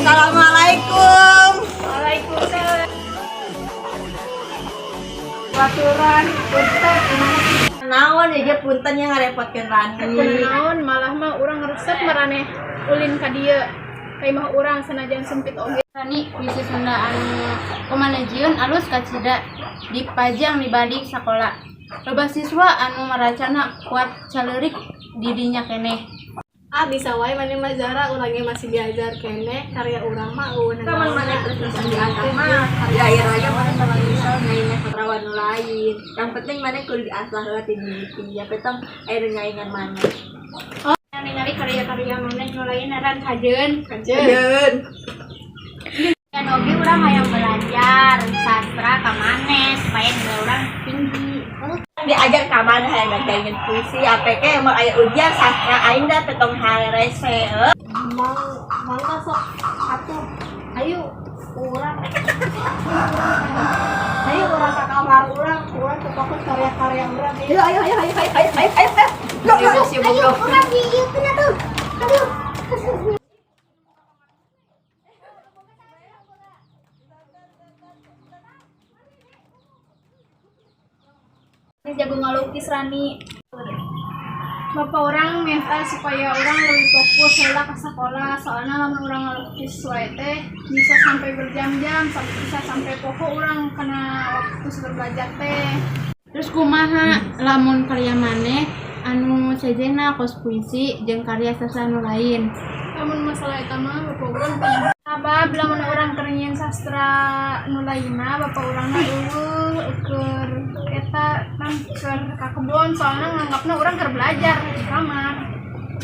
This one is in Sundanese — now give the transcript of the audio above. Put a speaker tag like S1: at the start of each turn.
S1: Assalamualaikum.
S2: Waalaikumsalam. Baturan, punten.
S1: Naon ya punten yang ngarepotkeun Rani.
S2: Naon, malah mah urang resep maraneh ulin ka dieu. Ka imah urang sanajan sempit oge.
S3: Rani, puisi Sunda anu kumaneh jieun alus kacida dipajang di balik sakola. Loba siswa anu maracana kuat caleurik di dinya keneh.
S4: Ah, bisa wae maneh mah, Zara, urangnya masih diajar keneh, karya urang mah euweuh.
S1: Kapan maneh terus-terusan diasah mah, ya akhir lagi maneh bakal bisa nyaingan sastrawan nu lain. Yang penting maneh kudu diasah heula ti mimiti. Ya petong aya nu nyaingan maneh.
S3: Oh, ningali karya-karya maneh nu lain, Ran, kajeun.
S1: Kajeun.
S3: Dan oge urang hayang belajar sastra ka maneh supaya nilai urang tinggi.
S1: Diajar ka maneh hayang ngajarin puisi apa ke emang aya ujian sastra aing da petong harese heuh.
S4: Mang mangga sok atuh. Ayo urang. Ayo urang ka kamar urang, urang tepakkeun karya-karya urang.
S1: Ayo ayo ayo ayo ayo ayo ayo ayo ayo. Go, go.
S3: Ayo, urang di ieu atuh. Aduh.
S2: Jago ngalukis, Rani. Bapak urang minta supaya urang lebih fokus heula ke sekolah, soalnya lamun urang ngalukis wae teh bisa sampai berjam-jam, sampai bisa sampai poho urang kena waktu sebelum belajar teh.
S3: Terus kumaha lamun karya maneh anu sejenna kos puisi jeung karya sastra anu lain?
S2: Lamun masalah eta mah bapak urang pernah sabab lamun urang keur nyieun sastra nu lainna, bapak urangna euweuh, keur eta kan keur ka kebon, soalnya nganggapna urang keur belajar di kamar.